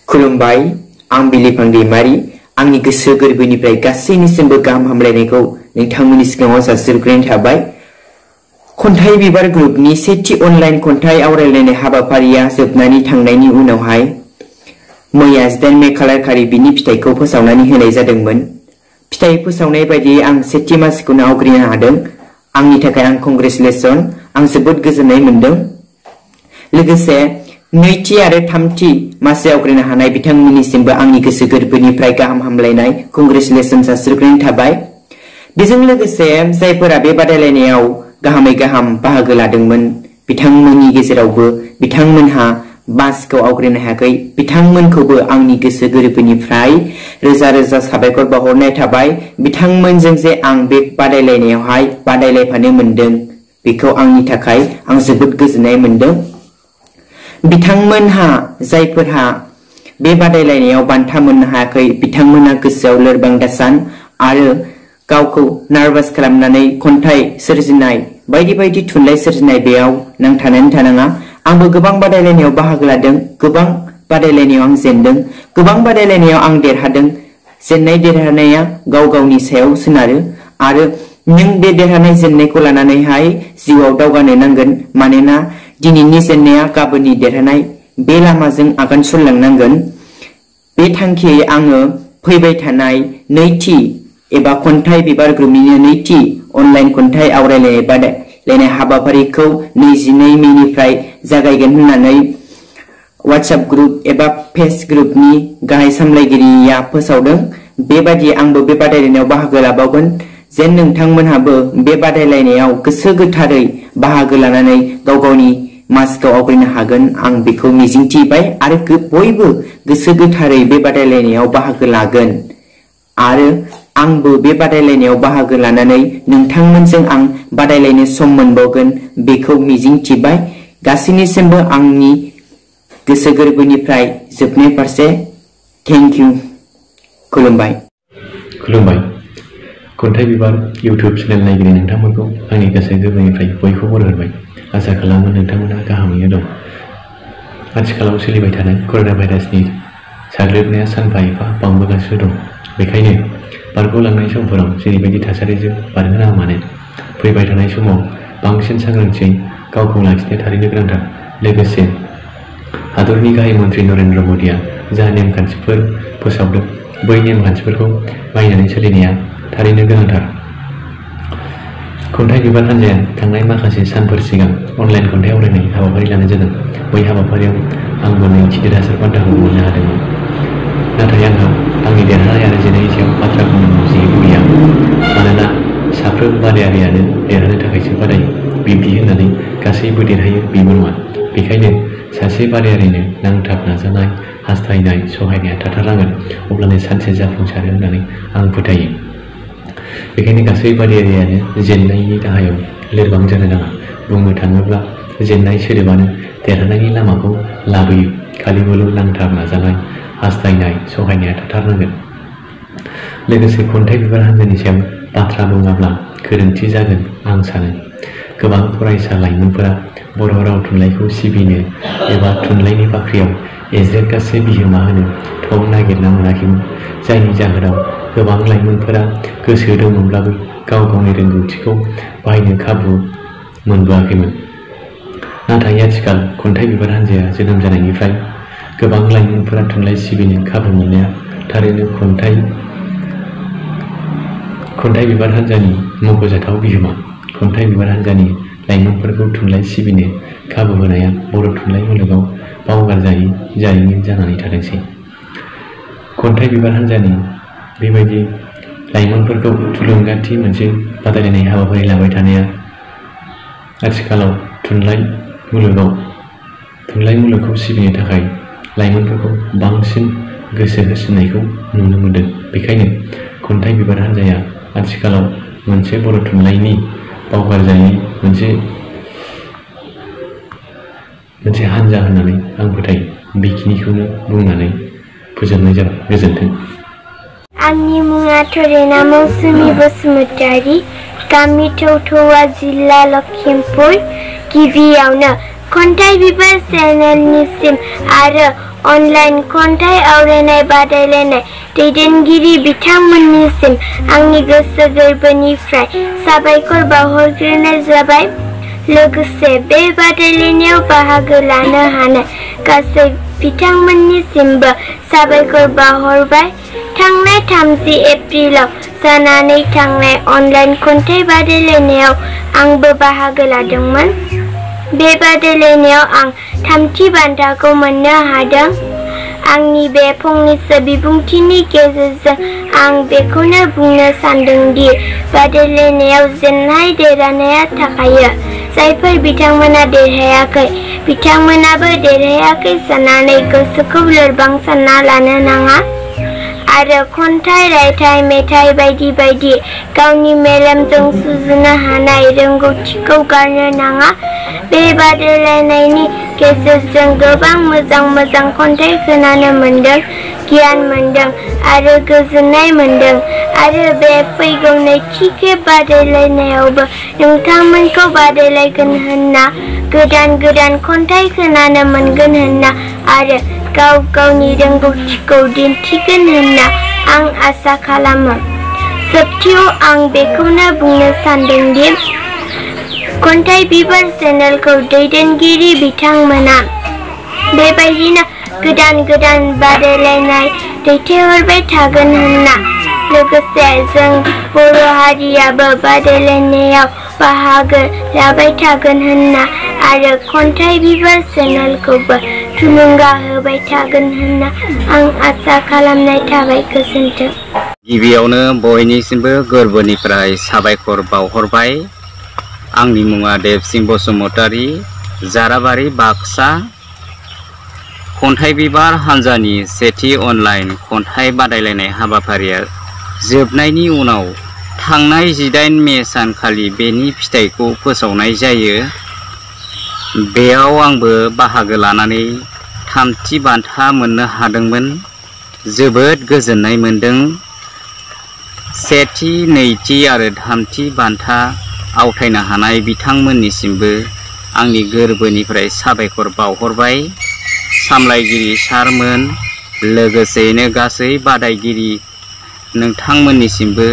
खुलुमबाय, आं बिलिफां दैमारि। आंनि गोसो गोरबोनिफ्राय गासैनिसिमबो गाहाम हामलायनायखौ नोंथांमोननि सिगाङाव जासिहरग्रोनाय थाबाय। खन्थाइ बिबार ग्रुपनि सेथि अनलाइन खन्थाइ आवरायलायनाय हाबाफारिया जोबनानै थांनायनि उनावहाय मैया 18 मे खालारखालि बिनि फिथाइखौ फोसावनानै होनाय जादोंमोन। फिथाइ फोसावनाय बायदियै आं सेथि मासिखौनो आवग्रिनो हादों। आंनि थाखाय आं कंग्रेचुलेसन, आं जोबोद गोजोननाय मोनदों। लोगोसे नैथि आरो थामथि मासि आवग्रिनो हानाय बिथांमोननिसिमबो आंनि गोसो गोरबोनिफ्राय गाहाम हामलायनाय कंग्रेचुलेसन जासिहरग्रोनाय थाबाय। बेजों लोगोसे जायफोरा बे बादायलायनायाव गाहामै गाहाम बाहागो लादोंमोन बिथांमोननि गेजेरावबो बिथांमोनहा मासिखौ आवग्रिनो हायाखै, बिथांमोनखौबो आंनि गोसो गोरबोनिफ्राय रोजा रोजा साबायखर बावहरनाय थाबाय। बिथांमोनजों जे आं बे बादायलायनायावहाय बादायलायफानो मोनदों बेखौ आंनि थाखाय आं जोबोद गोजोननाय मोनदों। बिथांमोनहा जायफोरहा बे बादायलायनायाव बान्था मोननो हायाखै बिथांमोनहा गोसोआव लोरबां दासान आरो गावखौ नार्भास खालामनानै खन्थाइ सोरजिनाय बायदि बायदि थुनलाइ सोरजिनाय बेयाव नांथानानै थानाङा। आंबो गोबां बादायलायनायाव बाहागो लादों, गोबां बादायलायनायाव आं जेनदों, गोबां बादायलायनायाव आं देरहादों। जेननाय देरहानाया गाव गावनि सायाव सोनारो आरो नों बे देरहानाय जेननायखौ लानानैहाय जिउआव दावगानो नांगोन। मानोना दिनैनि जेननाया गाबोननि देरहानाय, बे लामाजों आगान सुरलांनांगोन। बे थांखियै आङो फैबाय थानाय नैथि एबा खन्थाइ बिबार ग्रुपनिनो नैथि अनलाइन खन्थाइ आवरायलायनाय बादायलायनाय हाबाफारिखौ 22 मेनिफ्राय जागायगोन होननानै WhatsApp ग्रुप एबा फेस ग्रुपनि गाहाय सामलायगिरिया फोसावदों। बेबायदि आंबो बे बादायलायनायाव बाहागो लाबावगोन। जेन नोंथांमोनहाबो बे बादायलायनायाव गोसो गोथारै बाहागो लानानै गाव गावनि मासिखौ आवग्रिनो हागोन, आं बेखौ मिजिंथिबाय आरो बयबो गोसो गोथारै बे बादायलायनायाव बाहागो लागोन आरो आंबो बे बादायलायनायाव बाहागो लानानै नोंथांमोनजों आं बादायलायनो सम मोनबावगोन बेखौ मिजिंथिबाय। गासैनिसिमबो आंनि गोसो गोरबोनिफ्राय जोबनाय फारसे थेंक इउ। खुलुमबाय। खुलुमबाय। खन्थाइ बिबार इउटुब चेनेल नायगिरि नोंथांमोनखौ आंनि गोसो गोरबोनिफ्राय बयखौबो बर होबाय। आसा खालामो नोंथांमोना गाहामैनो दं। आथिखालाव सोलिबाय थानाय कर'ना भाइरासनि साग्लोबनाया सानफा एफा बांबोगासिनो दं। बेखायनो बारग'लांनाय समफोराव जेरैबायदि थासारिजों बारहोनाङा मानो फैबाय थानाय समाव बांसिन सांग्रांथियै गावखौ लाखिनो थारैनो गोनांथार। लोगोसे हादरनि गाहाय मन्त्रि नरेन्द्र मदिया जा नेमखान्थिफोर फोसावदों बै नेमखान्थिफोरखौ मानिनानै सोलिनाया थारैनो गोनांथार। खन्थाइ बिबार हान्जाया थांनाय माखासे सानफोर सिगां अनलाइन खन्थाइ आवरायनाय हाबाफारि लानाय जादों। बै हाबाफारियाव आंबो नैथि देरहासार बान्थाखौ मोननो हादोंमोन। नाथाय आंहा आंनि देरहानाय आरो जेननायनि सायाव बाथ्रा बुंनांगौ जेबो गैया। मानोना साफ्रोम बादायारियानो देरहानो थाखायसो बादायो। बिब्दि होननानै गासैबो देरहायो बेबो नङा। बेखायनो सासे बादायारिनो नांथाब नाजानाय, हास्थायनाय, सहायनाया थाथारनांगोन। अब्लानो सानसे जाफुंसारो होननानै आं फोथायो। बेखायनो गासै बादायारियानो जेननायनि राहायाव लोरबां जानो नाङा। बुंनो थाङोब्ला जेननाय सोदोबानो देरहानायनि लामाखौ लाबोयो। खालिबोल' नांथाब नाजानाय, हास्थायनाय, सहायनाया थाथारनांगोन। लोगोसे खन्थाइ बिबार हान्जानि सायाव बाथ्रा बुङाब्ला गोरोन्थि जागोन आं सानो। गोबां फरायसा लाइमोनफोरा बर' राव थुनलाइखौ सिबिनो एबा थुनलाइनि बाख्रियाव एजेरगासे बिहोमा होनो थं नागिरना मोनाखैमोन। जायनि जाहोनाव गोबां लाइमोनफोरा गोसो दंमोनब्लाबो गाव गावनि रोंगौथिखौ बाहायनो खाबु मोनबोआखैमोन। नाथाय आथिखाल खन्थाइ बिबार हान्जाया जोनोम जानायनिफ्राय गोबां लाइमोनफोरा थुनलाइ सिबिनो खाबु मोननाया थारैनो खन्थाइ बिबार हान्जानि मख'जाथाव बिहोमा। खन्थाइ बिबार हान्जानि लाइमोनफोरखौ थुनलाइ सिबिनो खाबु होनाया बर' थुनलाइ मुलुगाव बावगारजायै जारिमिन जानानै थादोंसै। खन्थाइ बिबार हान्जानि बेबायदि लाइमोनफोरखौ थुलुंगाथि मोनसे बादायलायनाय हाबाफारि लाबाय थानाया आथिखालाव थुनलाइ मुलुगखौ सिबिनो थाखाय लाइमोनफोरखौ बांसिन गोसो होसिननायखौ नुनो मोनदों। बेखायनो खन्थाइ बिबार हान्जाया आथिखालाव मोनसे बर' थुनलाइनि बावगारजायै मोनसे हान्जा होननानै आं फोथायो। बेखिनिखौनो बुंनानै फोजोबनाय जाबाय। गोजोन्थों। आंनि मुङा थरेना मौसुमि बसुमतारी, गामि थौथौवा, जिल्ला लखिमपुर। गिबियावनो खन्थाइ बिबार चेनेलनिसिम आरो अनलाइन खन्थाइ आवरायनाय बादायलायनाय दैदेनगिरि बिथांमोननिसिम आंनि गोसो गोरबोनिफ्राय साबायखर बावहरग्रोनाय जाबाय। लोगोसे बे बादायलायनायाव बाहागो लानो हानाय गासै बिथांमोननिसिमबो साबायखर बावहरबाय। थांनाय 30 एप्रिलाव जानानै थांनाय अनलाइन खन्थाइ बादायलायनायाव आंबो बाहागो लादोंमोन। बे बादायलायनायाव आं 3थि बान्थाखौ मोननो हादों। आंनि बे फंनैसो बिबुंथिनि गेजेरजों आं बेखौनो बुंनो सानदों दि बादायलायनायाव जेननाय देरहानाया थाखायो। जायफोर बिथांमोना देरहायाखै बिथांमोनाबो देरहायाखै साननानै गोसोखौ लोरबां सानना लानो नाङा आरो खन्थाइ, रायथाइ, मेथाइ बायदि बायदि गावनि मेलेमजों सुजुनो हानाय रोंगौथिखौ गारनो नाङा। बे बादायलायनायनि गेजेरजों गोबां मोजां खन्थाइ खोनानो मोनदों, गियान मोनदों आरो गोजोननाय मोनदों आरो बे फैगौ नैथि खेब बादायलायनायावबो नोंथांमोनखौ बादायलायगोन होनना, गोदान खन्थाइ खोनानो मोनगोन होनना आरो गाव गावनि रोंगौथिखौ दिन्थिगोन होनना आं आसा खालामो। जोबथियाव आं बेखौनो बुंनो सानदों दि खन्थाइ बिबार चेनेलखौ दैदेनगिरि बिथांमोना बेबायदिनो गोदान बादायलायनाय दैथायहरबाय थागोन होनना, लोगोसे जों बर' हारियाबो बादायलायनायाव बाहागो लाबाय थागोन होनना आरो खन्थाइ बिबार चेनेलखौबो थुलुंगा होबाय थागोन होनना आं आसा खालामनाय थाबाय। गोजोन्थों। गिबियावनो बयनिसिमबो गोरबोनिफ्राय साबायखर बावहरबाय। आंनि मुङा देबसिं बसुमतारी, जाराबारि, बाक्सा। खन्थाइ बिबार हान्जानि सेथि अनलाइन खन्थाइ बादायलायनाय हाबाफारिया जोबनायनि उनाव थांनाय 18 मे सानखालि बेनि फिथाइखौ फोसावनाय जायो। बेयाव आंबो बाहागो लानानै 3थि बान्था मोननो हादोंमोन। जोबोद गोजोननाय मोनदों। सेथि, नैथि आरो 3थि बान्था आवथायनो हानाय बिथांमोननिसिमबो आंनि गोरबोनिफ्राय साबायखर बावहरबाय। सामलायगिरि सारमोन, लोगोसेयैनो गासै बादायगिरि नोंथांमोननिसिमबो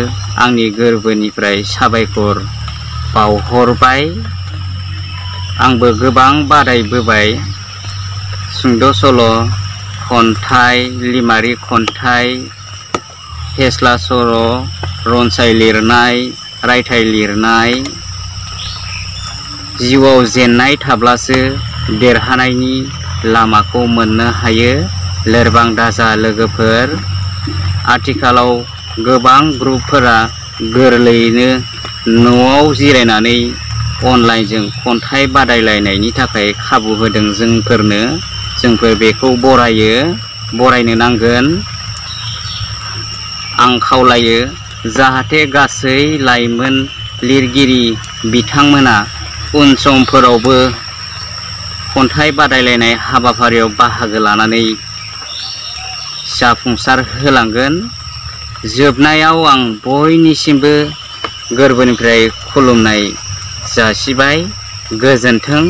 आंनि गोरबोनिफ्राय साबायखर बावहरबाय। आंबो गोबां बादायबोबाय। सुंद' सल', खन्थाइ, लिमारि खन्थाइ, फेस्ला सल', रनसाय लिरनाय, रायथाइ लिरनाय। जिउआव जेननाय थाब्लासो देरहानायनि लामाखौ मोननो हायो। लोरबां दाजा लोगोफोर। आथिखालाव गोबां ग्रुपफोरा गोरलैयैनो न'आव जिरायनानै अनलाइनजों खन्थाइ बादायलायनायनि थाखाय खाबु होदों जोंफोरनो। जोंफोर बेखौ बरायनो नांगोन। आं खावलायो जाहाथे गासै लाइमोन लिरगिरि बिथांमोना उन समफोरावबो खन्थाइ बादायलायनाय हाबाफारियाव बाहागो लानानै जाफुंसार होलांगोन। जोबनायाव आं बयनिसिमबो गोरबोनिफ्राय खुलुमनाय जासिबाय। गोजोन्थों।